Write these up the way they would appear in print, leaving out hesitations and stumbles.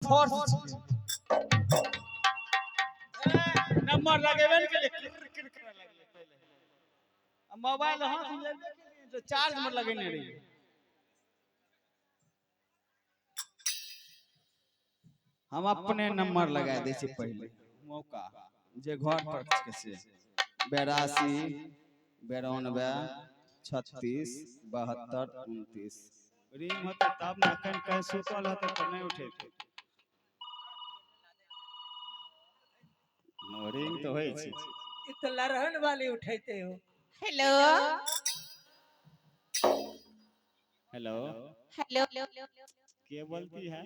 Force छियै। Number लगेबे ने केलियै, किर किर करे लगलै पहिले। आ मोबाइल हाथ में लेबे केलियै तऽ चार्ज में लगेने रहियै। हम अपने नंबर लगा दै छियै पहिले मौका जे घर पर के से 82 92 36 72 29 रिंग होतै तब ने, एखन कहीं सुतल होतै तऽ नहि उठेतै। रिंग तऽ होइ छै। ई तऽ लरहन वाली उठेते हो। हेलो। हेलो। हेलो। के बोलती है?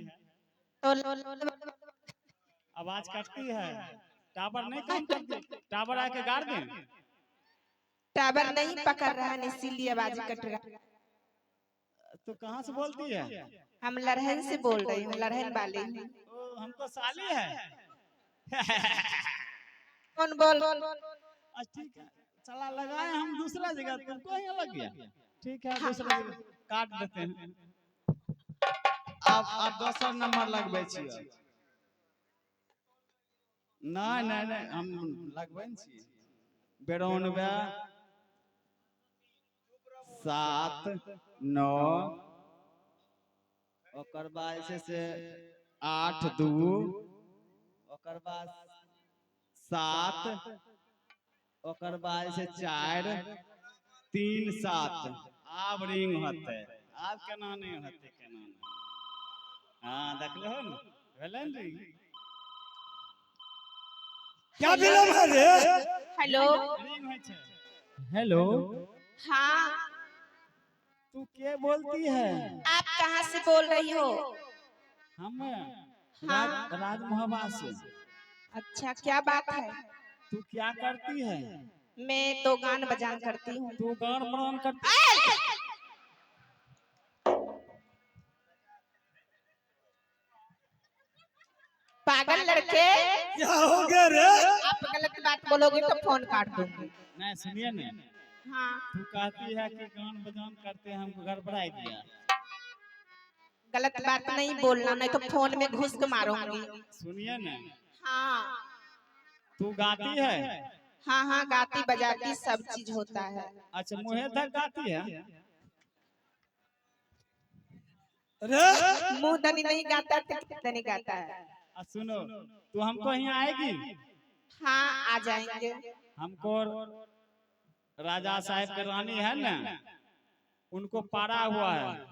तो आवाज कटती है, टावर नहीं काम करती, टावर आके गाड़ दें। टावर नहीं पकड़ रहा है, इसीलिए आवाज कट रहा है। तो कहाँ से बोलती है? हम लरहन से बोल रही हूँ, लरहन वाली हूँ। ओ, हमको साली है। कौन बोल? अच्छा ठीक है, चला लगाए हम दूसरा जगह, तुमको ही लग गया। ठीक है, दूसरा जगह काट देते हैं। अब दोसर नंबर लगबै छियै। नहीं नहीं नहीं, हम लगबै ने छियै। 92 7 9, ओकर बाद जे छै से 8 2, ओकर बाद 7, ओकर बाद जे छै 4 3 7। आब रिंग होतै, आब केना नहि होतै, केना नहि। हाँ देखलो ने, भेलै ने रिंग। क्या विलम्ब है रे? हेलो। रिंग होइ छै। हेलो। हाँ। तू के बोलती है? आप कहाँ से बोल रही हो? हम हाँ। राजमोहबा से। अच्छा, क्या बात है? तू क्या करती है? मैं तो गान बजान करती हूँ। तू गान बजान करती? पागल लड़के। क्या हो गया रे? आप गलत बात बोलोगे तो फोन काट दूंगी। नहीं, सुनिए ना। हाँ। तू कहती है कि गान बजान करते हैं, हमको गड़बड़ाई दिया। गलत बात नहीं बोलना, नहीं तो फोन में घुस के मारूंगी। सुनिए ना। हाँ। तू गाती है? हाँ हाँ, गाती बजाती सब चीज होता है। अच्छा, मुँहे तक गाती है? रे। मुंह दनी नहीं गाता तो दनी गाता है। आ सुनो, तू हमको यहाँ आएगी? हाँ, आ जाएंगे। हमको राजा साहब के रानी है ना, उनको पारा हुआ है।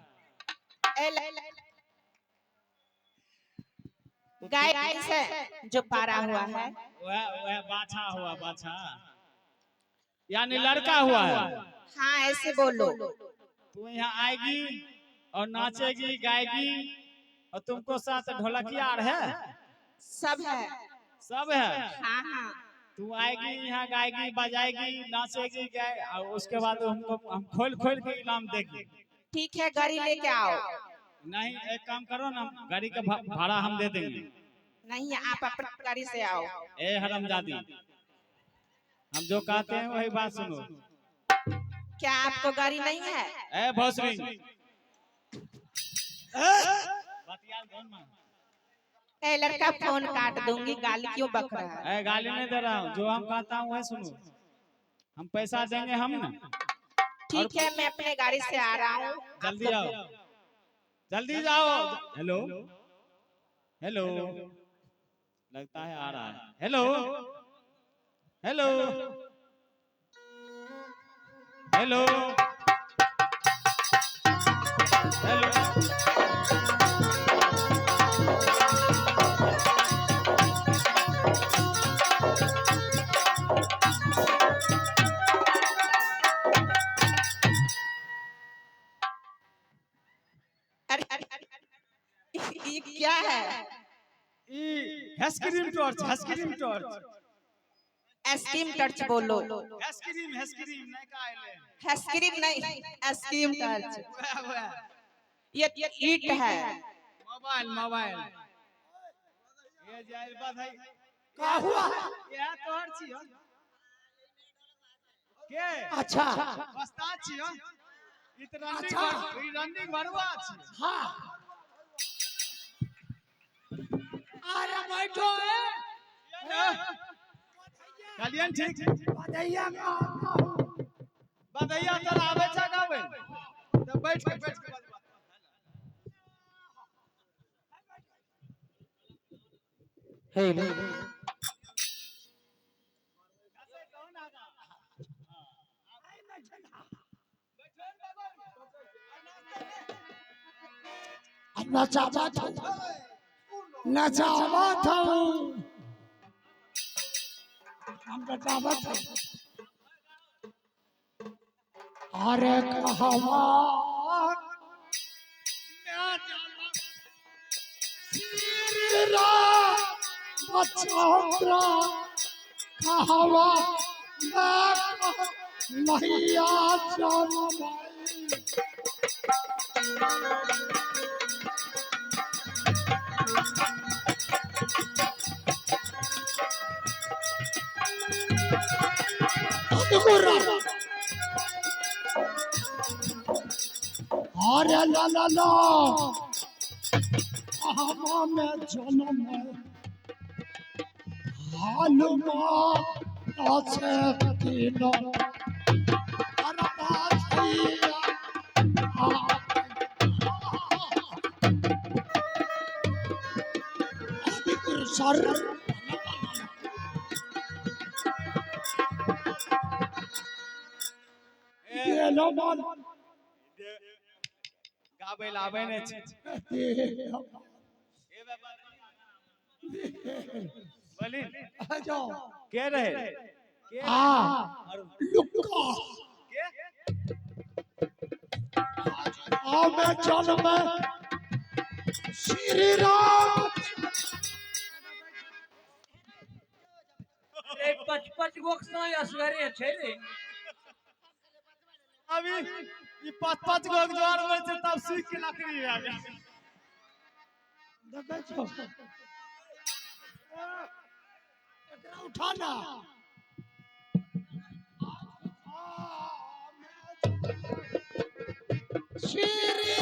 गाय है जो पारा हुआ है? वह बाछा हुआ, बाछा यानी लड़का हुआ है। हाँ, ऐसे बोलो। तू यहाँ आएगी और नाचेगी गाएगी, और तुमको साथ ढोलकिया are है? सब है। सब है? हाँ हाँ। तू आएगी यहाँ, गाएगी बजाएगी नाचेगी गाए, और उसके बाद हमको हम खोल खोल के इनाम देगी। ठीक है, गाड़ी लेके आओ। नहीं, एक काम करो ना, गाड़ी का भाड़ा हम दे देंगे। नहीं, आप अपनी गाड़ी से आओ। ए हरामजादी, हम जो कहते हैं वही बात सुनो। क्या आपको गाड़ी नहीं है? ए भोसड़ी। ए लड़का, फोन काट दूंगी, गाली क्यों बक रहा है? ए गाली नहीं दे रहा हूँ, जो हम कहता हूँ वही सुनो। हम पैसा देंगे हम ना। ठीक है, मैं अपने गाड़ी से आ रहा हूँ। जल्दी आओ, जल्दी जाओ। हेलो हेलो, लगता है आ रहा है। Hello hello hello hello. अरे अरे, ये क्या है? ई ice cream torch, ice cream torch. Ice cream torch बोलो। आइसक्रीम, आइसक्रीम नहीं का आइले। आइसक्रीम नहीं, आइसक्रीम टॉर्च। वह वह। ये ईट है। मोबाइल मोबाइल ये जाइल बात है। का हुआ है? ये तोहर छियो के? अच्छा। वस्ताद छियो ई त रंडी। अच्छा। ई रंडी भरुआ छी। हाँ। अरे बैठो है। कहलियन ठीक। बधैया का आता हूँ। बधैया तोरा आबै छै गाबै? तऽ बैठ के बैठ के बजबा। हेलो। नचावा था, नचावा था, हम बतावा था। अरे कहवा श्री राम चंद्र, कहवा मैया जन्म। अरे ला ला ला, हवा में जन्म हालुमा नाचे तीनों। अरे बाजैया आदि सर। गेलो मन। गाबै लए आबै नहि छै। बोली। जाओ। के रहे के? आ लुक्का। के? आ मैं जन्म श्री राम। रे 5-5 गो के असगरे छै रे। अभी ई 5-5 गो के जोर में छै तब सीख के लकड़ी आ गेल। देखै छौ, एकरा उठाना। श्री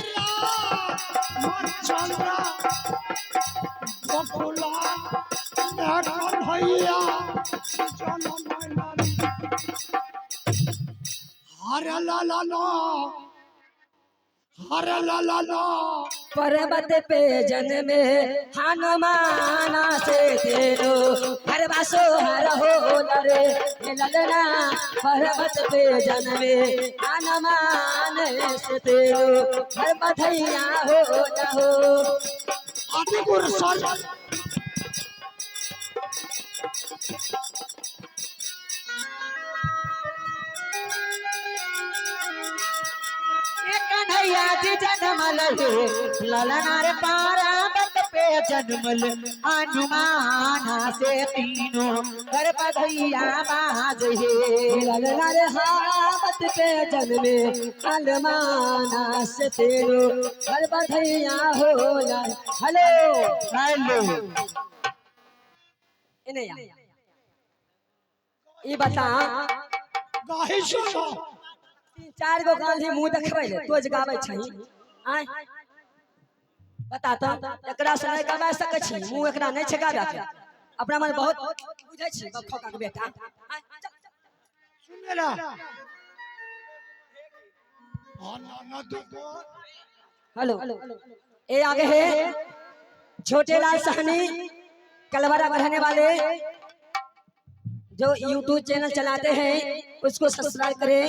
राम चंद्र बकुला मैं कन्हैया जन्म। हरे ला ला ला, हरे ला ला ला। पर्वत पे जन्मे हनुमान से तेरो हर बासो हर हो रे ललना। पर्वत पे जन्मे हनुमान से तेरो हर बधैया हो न हो। आदि गुरु सर। ए कन्हैया जी जन्मल हे ललना रे, पर्वत पे जन्मल हनुमान से तीनों हर बधैया बाज हे ललना रे। हावत पे जन्मे हनुमान से तेरो हर बधैया हो। हेलो हेलो, इने या ई बता। गाही सुनो। 3-4 गो गांधी मुंह देखबै ले तो जे गाबै छही। आय बता त, एकरा से नहि गवा सकै छी? मुंह एकरा नहि छै गाबै के। अपना मन बहुत बुझै छी बखोका के बेटा। आय, चल, चल। सुने ला, हाँ ना ना तू। हेलो, ए आगे है छोटे लाल सहनी, कलवरा बढ़ाने वाले, जो यूट्यूब चैनल चलाते हैं, उसको सब्सक्राइब करें।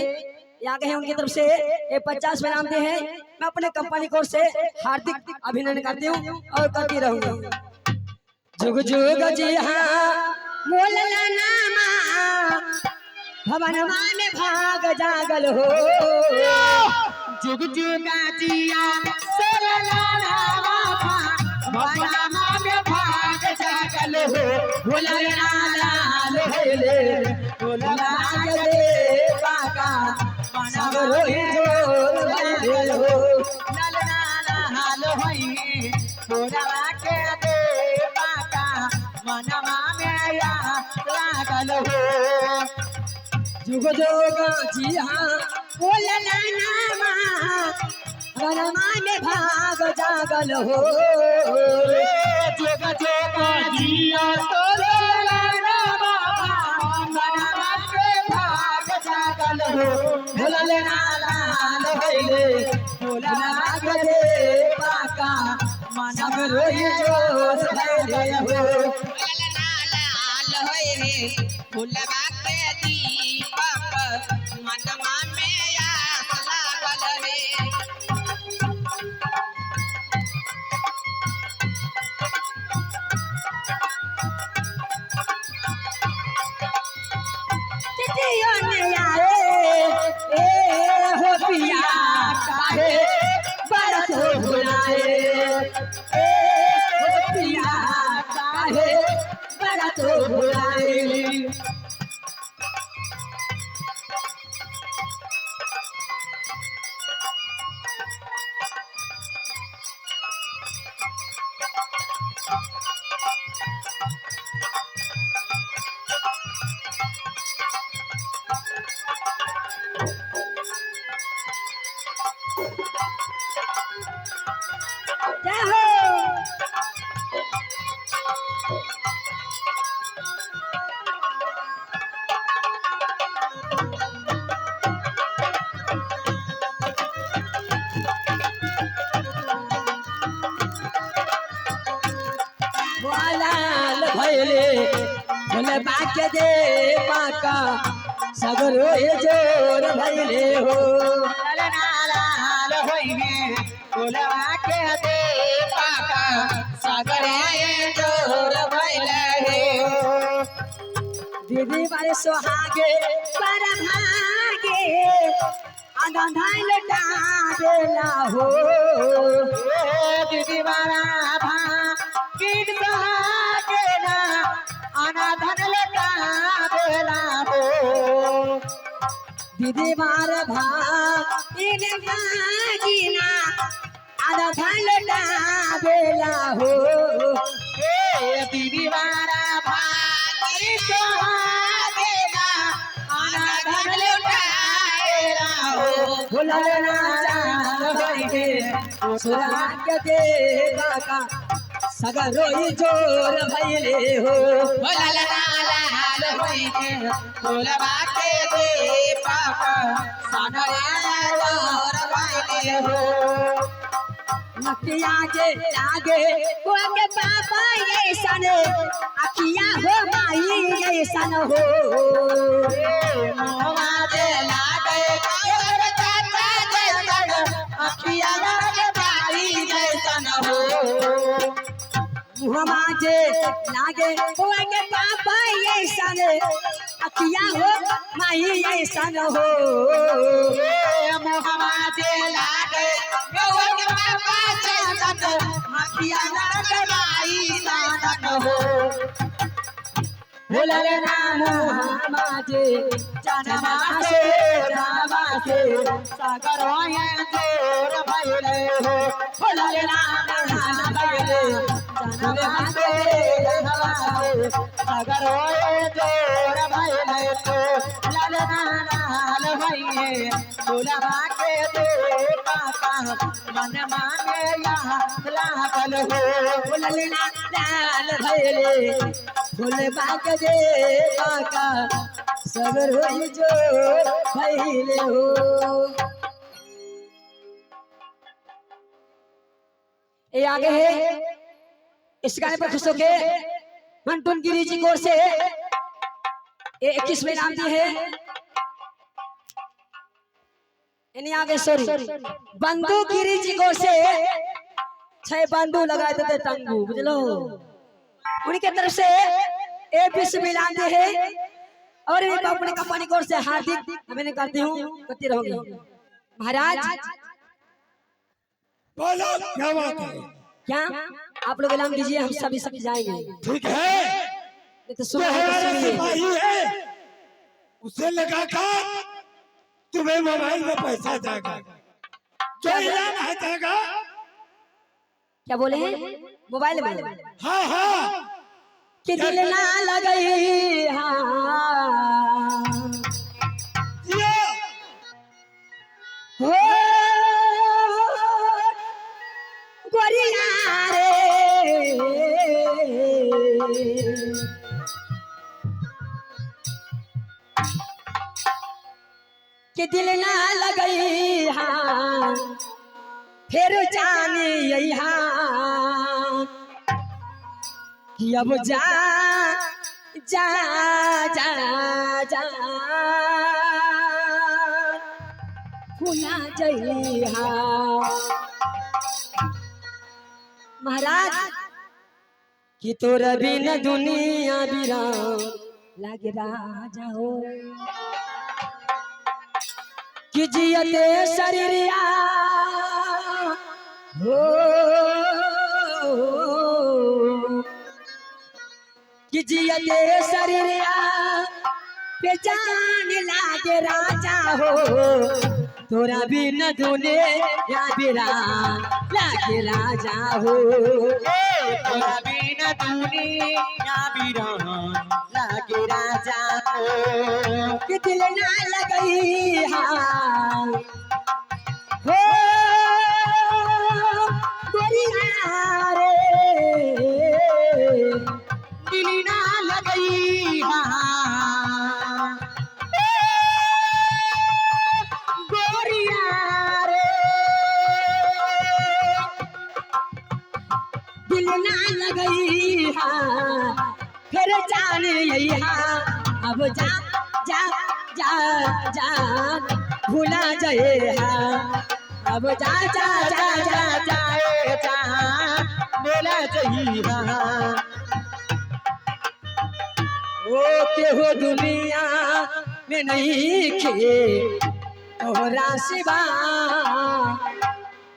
ये आगे हैं, उनकी तरफ से ये 50 इनाम दिए हैं। मैं अपने कंपनी की ओर से हार्दिक अभिनंदन करती हूँ और करती रहूंगी। जुग जुग जी हाँ मोलला नामा, भवन में भाग जागल हो। जुग जुगा जिया सोलला नामा, भवन में भाग जागल हो। भोला लाल हेले भोला दे बाका सब रोई जोर भइल हो। लाल लाल होई भोला के दे बाका, मनवा में या लागल हो। जुग जुग जी हाँ बोलला नामा, वनमा में भाग जागल हो। जुग जुग हो। भोला लाल भइले भोला के पाका मन रोई जोश भइले हो। लाल होए रे फुलवा के दीपक मनमा में आस लागल रे। चिट्ठियों में आए ए हो पिया काहे बरत हो भुलाए, ए हो पिया काहे बरत हो भुलाए। जय हो। लाल भैले भोलबा के दे पाका सगरो जोर भैले हो। लाल होए फुलवा के दीपक सगरे जोर भइले रे। दीदी बारे सोहागे पर भागे आधा धान लटा देला हो। दीदी बारा भागिन सोहागे ना आना धन लटा देला हो। दीदी बार भागिन भागिना आधा धान लटा देला हो। ए दीदी बारा भागिन सोहागे ना आना धन लटा देला हो। भोला चाल भइले सुराग दे बाका सगरोई जोर भइले हो। भोला लाल होइने फुलवा के दीपक सनरे जोर भइले हो। नकिया के लागे बुआ के पापा ये सन अखिया हो माई ये सन हो। मोहमा दे लागे और चाचा जैसन अखिया लागे बाई जैसन हो। मुहमा जे लागे बुआ के पापा ये सन अखिया हो माई ये सन हो। मोहमा दे लागे और पापा जैसन अखिया लागे बाई जैसन हो। भोला नाम हमारे जनमा से रामा से सागर जोर भइले हो। भोला नाम हमारे जनमा से रामा से सागर जोर भइले हो। लाल लाल भइले फुलवा के दीपक मन माने लागल हो। भोला लाल भैले फूल बाग दे पाका सबर होई जो भैले हो। ये आगे है इस गाने पर खुश होके मंटून गिरी जी की ओर से ये 21 में नाम दिए है। यानी आगे सॉरी बंधु गिरी जी को से 6 बंधु लगाए थे तंगू बुझलो उनके तरफ से ए बीस मिलान दिए है। और भी अपने कंपनी की ओर से हार्दिक अभिनंदन करती हूँ, करती रहूंगी। महाराज बोलो क्या बात है, क्या आप लोग इनाम दीजिए, हम सभी सब जाएंगे। ठीक है, नहीं तो जो सुनो तो हमारा सुनिए। सिपाही है उसे लगाकर तुम्हें मोबाइल में पैसा जाएगा, जो इनाम है जाएगा। क्या बोले हैं मोबाइल में? हाँ हाँ कि दिल ना लगई हाँ हो गोरिया रे कि दिल ना लगई हाँ फिर जानी हाँ कि अब जा जा जा जा भुला जइहा। महाराज कि तोर बिन दुनिया बिरान लागे राजा हो कि जियते शरीरिया हो कि जियते शरीरिया पे जान लागे राजा हो तोरा बिन दुनिया बिरान लागे राजा हो तोरा बिन दुनिया बिरान लागे राजा हो। कि दिल ना लगई हाँ हो गोरिया रे दिल ना लगई हाँ ए, गोरिया रे दिल ना लगई हाँ फिर जान हाँ अब जा जा जा जा भुला जाए हाँ अब जा जा जा जा जाए जा बोला जही हाँ ओ केहू दुनिया में नहीं खे तोहरा सिवा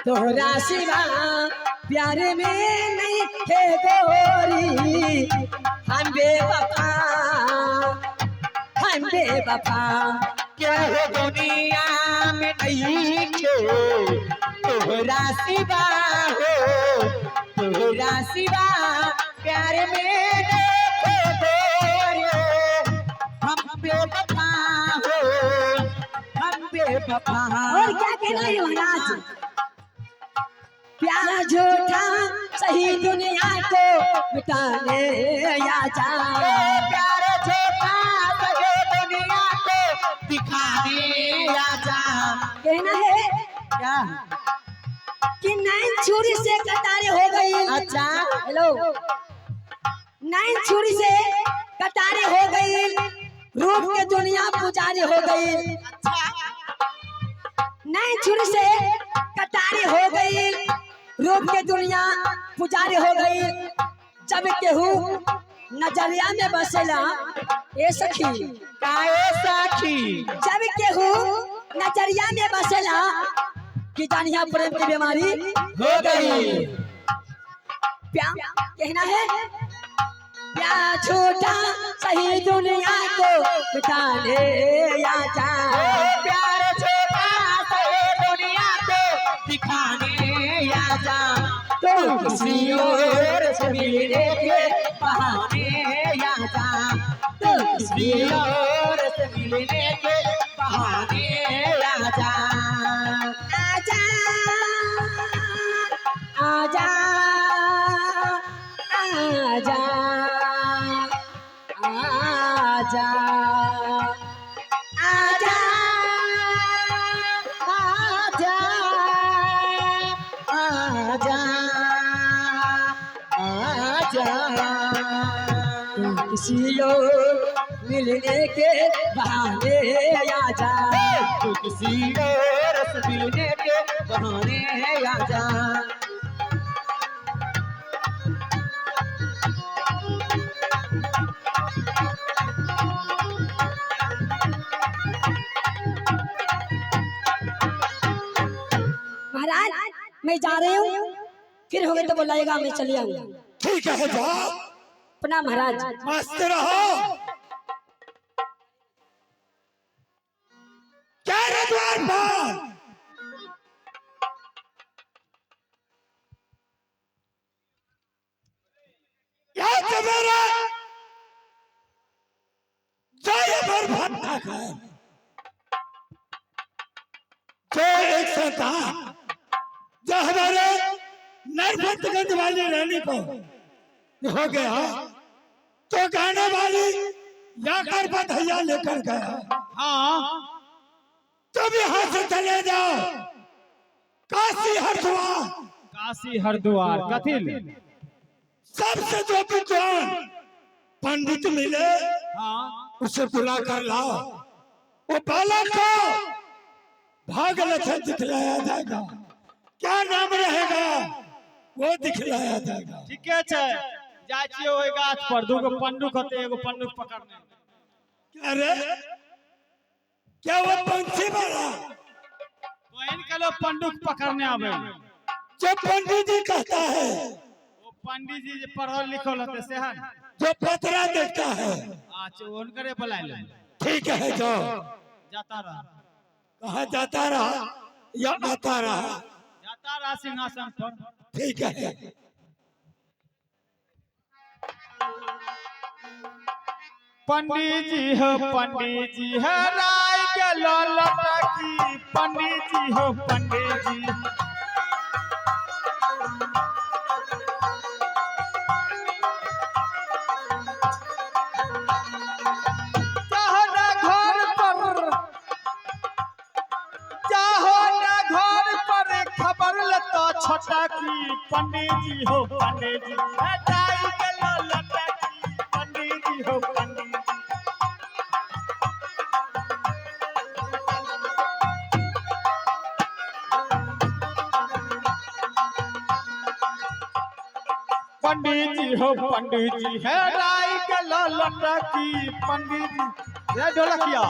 तोहरा सिवा प्यार में नहीं खे गोरी हम बेवफा हम बेवफा क्या हो दुनिया में नहीं खे तोहरा सिवा हो तोहरा सिवा प्यार में देखे गोरे हम बेवफा हो हम बेवफा। और क्या कहना है महाराज प्यार झूठा सही दुनिया को मिटाने या जा प्यार झूठा सही दुनिया को दिखाने आजा। कहना है क्या कि नाइन छुरी से कटारे हो गई। अच्छा। हेलो नाइन छुरी से कटारे हो गई रूप के दुनिया पुजारी हो गई। नाइन छुरी से कटारे हो गई रूप के दुनिया पुजारी हो गई। जब केहू नजरिया में बसेला ए सखी काए सखी जब केहू नजरिया में बसेला कि जानिया प्रेम की बीमारी हो गई। प्यार कहना है प्यार झूठा सही दुनिया को मिटाने या जा प्यार झूठा सही दुनिया को दिखाने आजा तो किसी और से मिलने के बहाने आजा तो किसी किसी और से मिलने के बहाने आजा। आजा आजा आजा आजा आजा आजा आजा आजा किसी और मिलने के बहाने आजा तू किसी और से मिलने के बहाने आजा। महाराज मैं जा रही हूँ फिर हो गए तो बुलाएगा मैं चली आऊंगा। ठीक है जाओ। प्रणाम महाराज। मस्त रहो। क्या रे द्वारपाल क्या तुम्हारा जय पर भट्टा कर जो एक संतान जो हमारे नरपतगंज वाली रानी को हो गया तो गाने वाली या कर बधैया लेकर गया। हाँ। तुम यहाँ से चले जाओ काशी हरिद्वार। काशी हरिद्वार कथी ले? सबसे जो विद्वान पंडित मिले हाँ उसे बुला कर लाओ, वो बालक को भाग लक्षण दिखलाया जाएगा, क्या नाम रहेगा वो दिखलाया जाएगा। ठीके छै, जाइ छियै ओहि गाछ पर, दूगो पंडुक होतै, एगो पंडुक पकड़ने। अरे क्या वो पंछी वाला? बहिन के लोग पंडुक पकड़ने आवे। जो पंडित जी कहता है, वो पंडित जी जे पढ़ल लिखल होते सेहन, जो पतरा देखता है। अच्छा हुनकरे बुला ले। ठीक है, जो जाता रहा। कहा जाता रहा या आता रहा? जाता रहा सिंहासन पर। ठीक है। पंडित जी हो पंडित जी है राय के ललता की, पंडित जी हो पंडित जी। चाहो घर पर, चाहो ना घर पर खबर लता छोटा की, पंडित जी हो पंडित जी है राय के ललता की, पंडित जी हो पंडित जी। पंडित जी हो पंडित जी है राय के ललता की, पंडित जी ये ढोलकिया।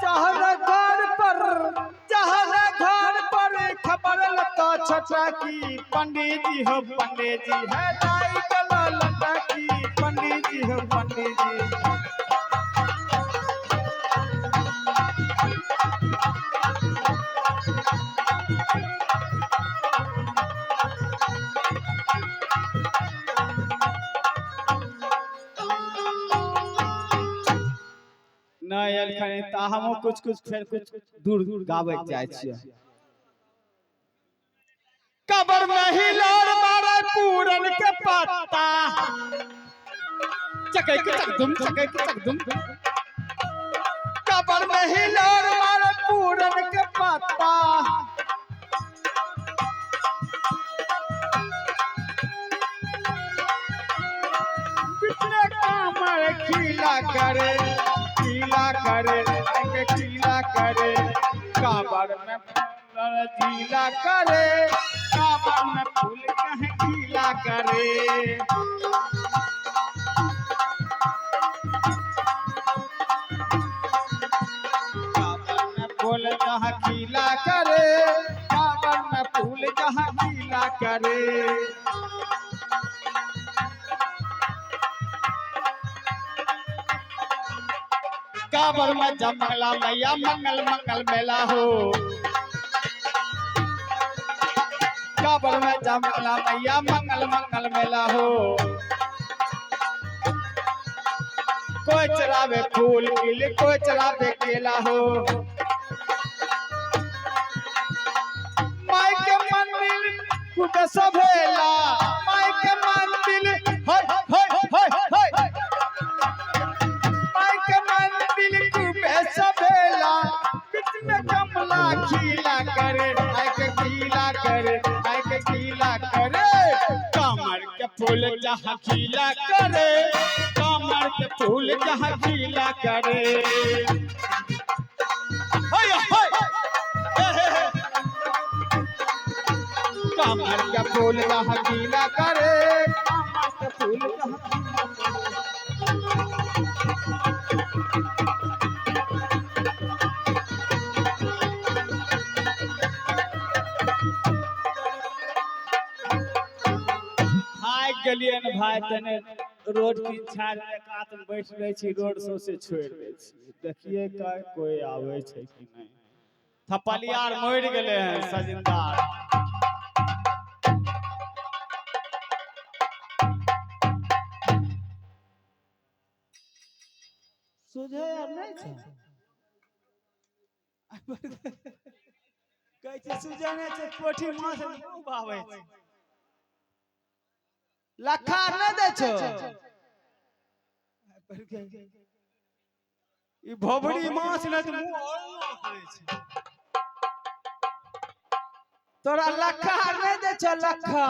चहर घर पर, चहर घर पर खबर लता छटा की, पंडित जी हो पंडित जी है राय के ललता की, पंडित जी हो पंडित जी। नहि एलखन तऽ हमहूँ कुछ कुछ फेर कुछ दूर दूर गाबै जाइ छियै। कबर में हिलोर मारे पूरन के पत्ता, चकै के चकदुम चकै के चकदुम। कबर में हिलोर मारे पूरन के पत्ता, पिछले कामर खीला करे, खीला करे, एक खीला करे। काबर में फूल झीला करे, काबर में फूल कहे खीला करे। काबर में फूल जहाँ खीला करे, काबर में फूल जहाँ खीला करे। काबर में जमंगला मैया मंगल मंगल मेला हो, काबर में जमंगला मैया मंगल मंगल मेला हो। कोई चरावे फूल किल, कोई चरावे केला हो। माई के मंदिर खूब सभेला, माई के मंदिर होय होय होय होय, माई के मंदिर खूब सभेला। बीच में कमला खीला करे, आई के खीला करे, आई के खीला करे। कमर के फूल जहाँ खीला करे, कमर के फूल जहाँ खीला करे। होय होय हे हे हे। कमर के फूल जहाँ खीला करे, कमर के फूल जहाँ खीला करे। हाय गेलियै ने भाय, तने रोड के छाड़ में कात में बैठ रहे छी, रोड सौंसे छोड़ि दै छी, देखिए का कोई आवे छै कि नहीं। थपलियार मरि गेले हैं सजिंदार। सुझे आर नहि छै, कहै छै सुझे नहि छै, पोठी माछ खूब आबै छै। लखा नहि दै छौ ई भोबरी माछ, नहि तऽ मुँह और करै छै तोरा। लखा नहि दै छौ लखा?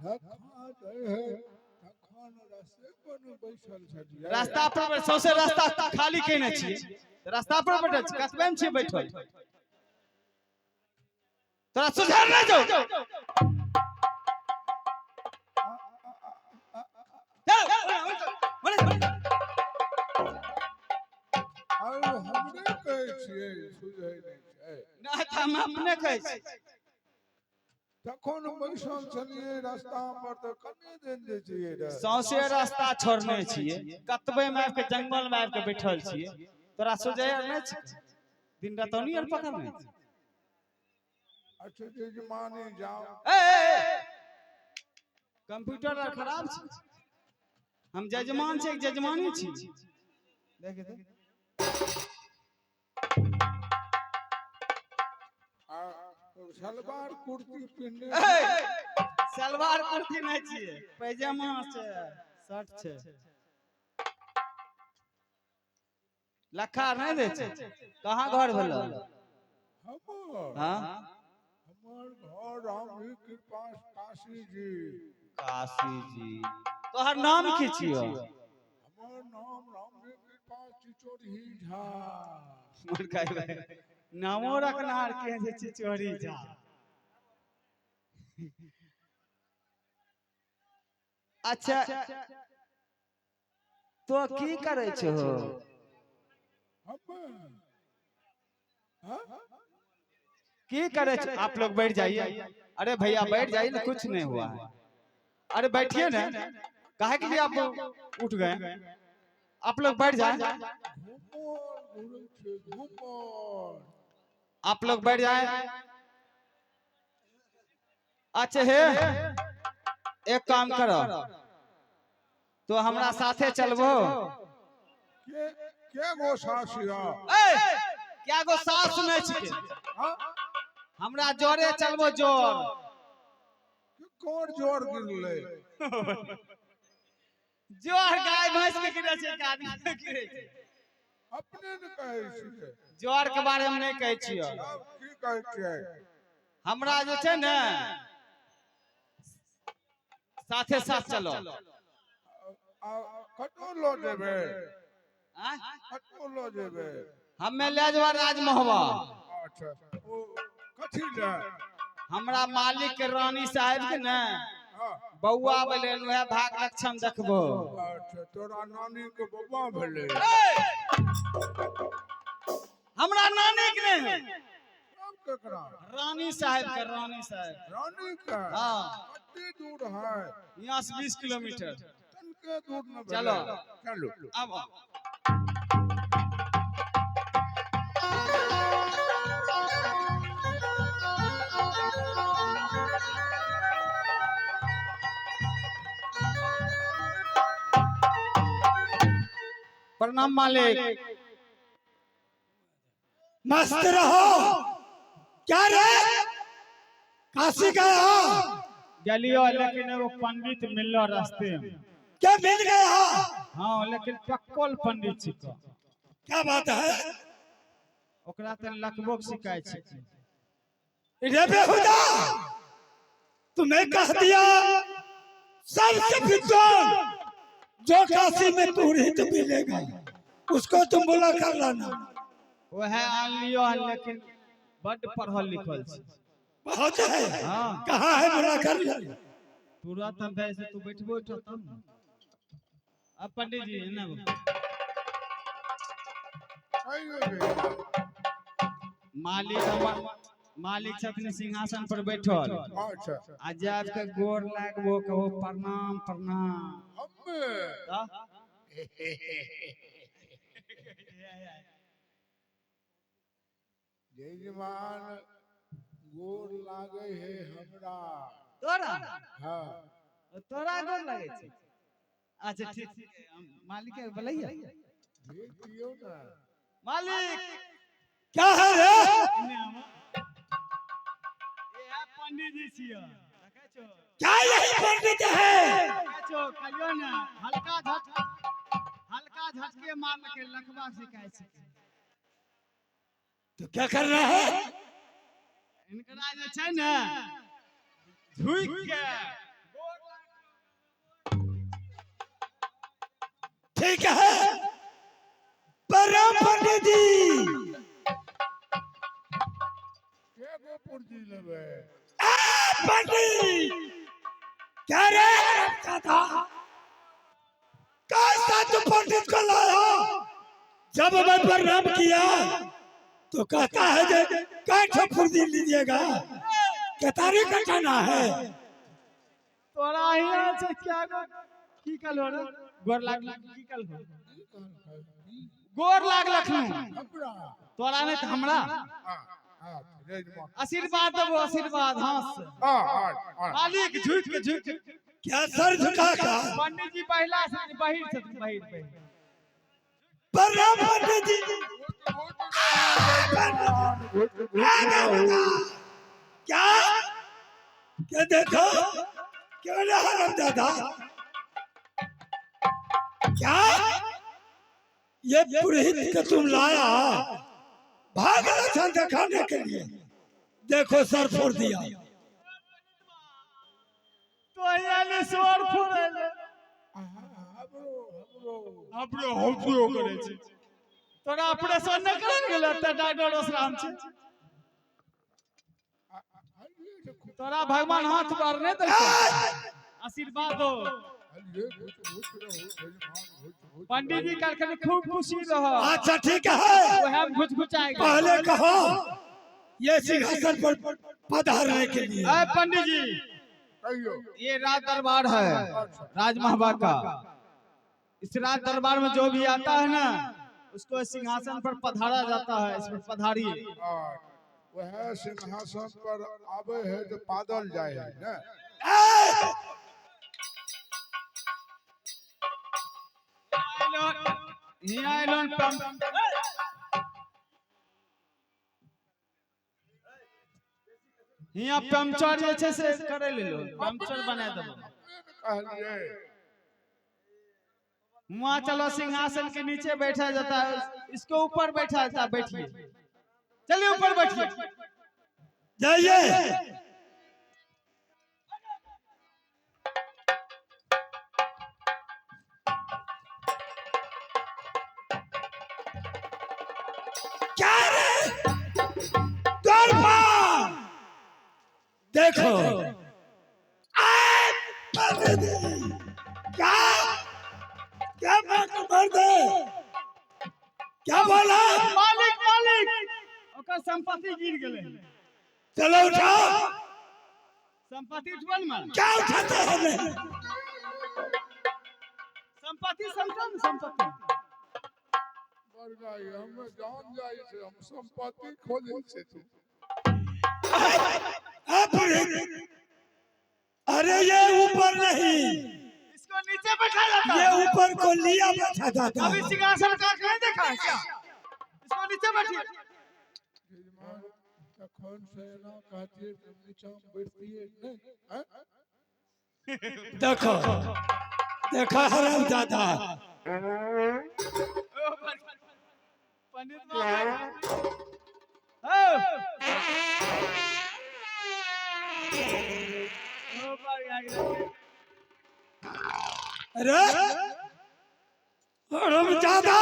लखा दै है तखन रस्ते पर ने बैसल छलियै। रास्ता पर सौंसे रास्ता खाली केने छियै, रास्ता पर बैठल छी, कतबे मे छियै बैठल। तोरा सुधर नहि जाउ। आर हमरे कहै छियै सुझै नहि छै? नहि तऽ हम अपने कहै छी। तखन बैसल छलियै रस्ता पर तऽ कने दिन जे छियै रहे। सौंसे रास्ता छोड़ने छियै, कतबे मे आबि के जंगल मे आबि के बैठल छियै। तोरा सुझै आर नहि छै? दिन रतौनी आर पकड़ने छै। अच्छा जजमानी जाउ। ए, ए, ए, कंप्यूटर आर खराब छै। हम जजमान छियै कि जजमानी छी? देख देख। आ सलवार कुर्ती पिन्हने? ए, सलवार कुर्ती नहि छियै, पैजामा छै, शर्ट छै। लखा नहि दै छै? कहाँ घर भेलो? हमर? हाँ। हमर घर रामजी कृपा काशी जी। काशी जी। तोहर नाम की छियौ? हमर नाम रामजी कृपा चिचोरही झा। मोर कहबै नामो रखनहार के छै चिचोरी झा। अच्छा, तो की करै छहो? हम हाँ? की करे छो? आप लोग बैठ जाइए। अरे भैया, बैठ जाइए ना, कुछ नहीं हुआ है। अरे बैठिए ना, काहे के लिए आप उठ गए? आप लोग बैठ जाए। घूमर घुरै छै घूमर। आप लोग बैठ जाए। अच्छा हे, एक काम करो, तो हमरा साथे चलबो? के के गो सास या? ए, क्या गो सास सुनै छिके? हाँ? हमरा जोरे चलबो जोर। के कोन जोर गिरलै? जोर गाय भैंस के गिरे छै कि आदमी के गिरे छै? अपने ने कहै छियै। जोर के बारे में नहि कहै छियौ। तब की कहै छियै? हमरा जे छै ने साथे साथ चलो। आ कतौ लऽ जेबै? आँय? कतौ लऽ जेबै? हमे ले जेबा राजमहवा। अच्छा, ओ कथी लए? हमरा मालिक के रानी साहेब के ने बौआ भेलै, वएह भाग लक्षण देखबो। अच्छा, तोरा नानी के बौआ भेलै? हमरा नानी के नहि। तब केकरा? रानी साहेब के, रानी साहेब। रानी के? हाँ। कते दूर है? यहाँ से 20 किलोमीटर। तनके दूर न भेलै। चलो। चलो। अब आओ। प्रणाम मालिक। मस्त रहो। क्या रे, काशी गया? गेलियो, लेकिन एगो पंडित मिललो रास्ते में। क्या मिल गया? हाँ, लेकिन पक्कोल पंडित छिको। क्या बात है? ओकरा तऽ लकबो के शिकायत छै। रे बेहुदा, तुम्हें कह दिया सबसे विद्वान जो काशी में पुरोहित मिलेगा, उसको तुम बुला कर लाना। वएह आनलियो हन, लेकिन बड्ड पढ़ल लिखल छै। बहुत है। हाँ। कहाँ है? बुला कर लाना। तुरंत हम भेज, तू बैठबो तो तब ने। अब पंडित जी ना। आइयो बेटा। मालिक, हमर मालिक छथिन सिंहासन पर बैठल। अच्छा। आ जाब के गोर लागबो, कहो प्रणाम प्रणाम। हम्मे तऽ जजमान गोर लागे है हमरा। तोरा? हाँ। तोरा गोर लागै छै? अच्छा ठीक, मालिक के बोलैया। भेज दियौ ना। मालिक। क्या है रे? ए पंडित जी छियै, देखै छो? क्या यही पंडित है? देखै छो, कहलियो ने हल्का झटका, हल्का झटके मारलकै, लखबा सिखाइ छै। तो क्या करना है? इनकरा जे छै ने झुकि के ठीक है, प्रणाम पंडित जी। के गो पुर्जी लेबै? पंडित, क्या रे हरामजादा, कैसा तू पंडित को लाया? जब मैं प्रणाम किया तो कहता है जे कैठ पुर्जी लीजिएगा, केतारी कटाना है। तोरा हियाँ छै क्या गो की कहलो रे? गोर लागल की कहलो? की कहलकै? गोर लागलखनु। हमरा? तोरा नहि तऽ हमरा। हाँ हाँ जजमान। आशीर्वाद देबो, आशीर्वाद हाथ से। हाँ हाँ हाँ। मालिक झुकि के, झुकि के। क्या सर झुका का? पंडित जी पहिला से बहिर छथिन, बहिर बहिर। प्रणाम पंडित जी। घुट घुट रहू। क्या क्या देखो, क्यों ना हरामजादा, क्या ये पुरोहित को तुम लाया भाग लक्षण दिखाने के लिए? देखो सर फोड़ दिया। तो हियाँ सर फोड़ल। हमरो हमरो। हमरो हमरो करै छै। तोरा ऑपरेशन नहि करल गेलै तऽ डॉक्टर ओसराम छै। तोरा भगवान हाथ पर नहि देलकौ? आशीर्वाद दो। हलिए घुट घुट रहू जजमान, घुट घुट। पंडित जी कहलखिन खूब खुशी रह। अच्छा ठीक है। वएह में घुच घुचाएगा। पहले कहो ये सिंहासन पर पधारने के लिए। अरे पंडित जी। कहियो। ये राज दरबार है। अच्छा। राजमहबा का। इस राज दरबार में जो भी आता है ना, उसको सिंहासन पर पधारा जाता है। इस पर पधारिए। और वह सिंहासन पर आवे है तो पादल जाए है ने। हियाँ अयलौन हियाँ पंचर जे छै से करै लेलो, पंचर बना देबो। कहलिए। वहाँ चलो, सिंहासन के नीचे बैठा जाता है, इसको ऊपर बैठा जाता है। बैठिए, चलिए ऊपर बैठिए। जाइए। क्या रे द्वारपाल, देखो आए पंडित जी। क्या क्या मैं मर दे, क्या बोला? मालिक मालिक, ओकर संपत्ति गिर गेलै। चलो उठाओ। संपत्ति उठबल में। क्या उठाते हैं नहीं? संपत्ति समझो ने, संपत्ति। बड़गाई हमें जान जाए से हम संपत्ति खोजे से तू। ए पुरोहित, अरे ये ऊपर नहीं, इसको नीचे बैठा जाता ये है। ऊपर को लिया बैठा जाता अभी है। सिंहासन का नहीं देखा है क्या? इसको नीचे बैठिए। जजमान, तखन से एना कहतिए तऽ नीचा मे बैठतिए नहि हैं? देखो देखो हराम दादा। पंडित बाबा, ओ ओ पर। अरे हराम दादा,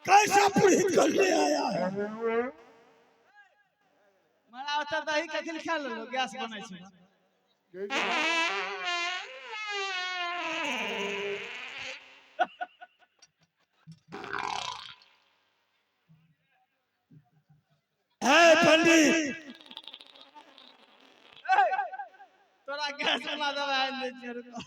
कैसा पुरोहित को ले आया है? मारा ओतऽ दही कथी खा लेलो, गैस बनै छै। जजमान। है। गैस वाला दवाई आनि दै छियै, रुको।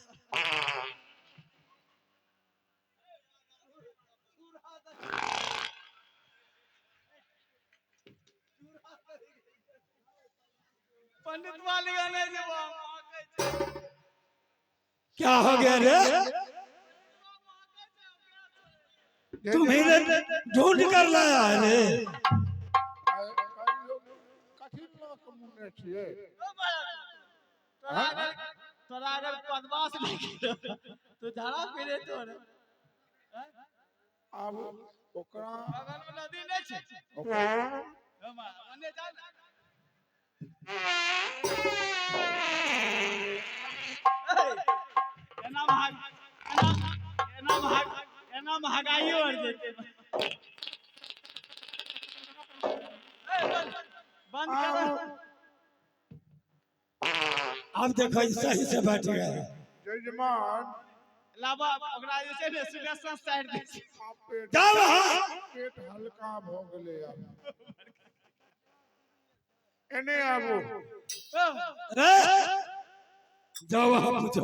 पंडित वाली गाने जेबो हम। क्या हो गया रे? तुम्ही ने ढूंढ कर लाया है रे? कहियो कथी लऽ कऽ मुने छियै? तोरा अगर, तोरा अगर बदमाश नहि गेलो तो झाड़ा फिरे तोरे। आब ओकरा बगल में नदी नहि छै? ओकरा ओने जा ने। एना भाग, एना, एना भाग, एना महगाइयो आर जेतै। ए, बंद, बंद करो। अब देखो, ये सही से बैठ गए। जजमान। लाबा, ओकरा जे छै ने सुलेशन साइड दै छै। आब पेट जाओ वहां। पेट हल्का भऽ गेलै। आब एने आबू। रे, जाओ वहां, पूछो।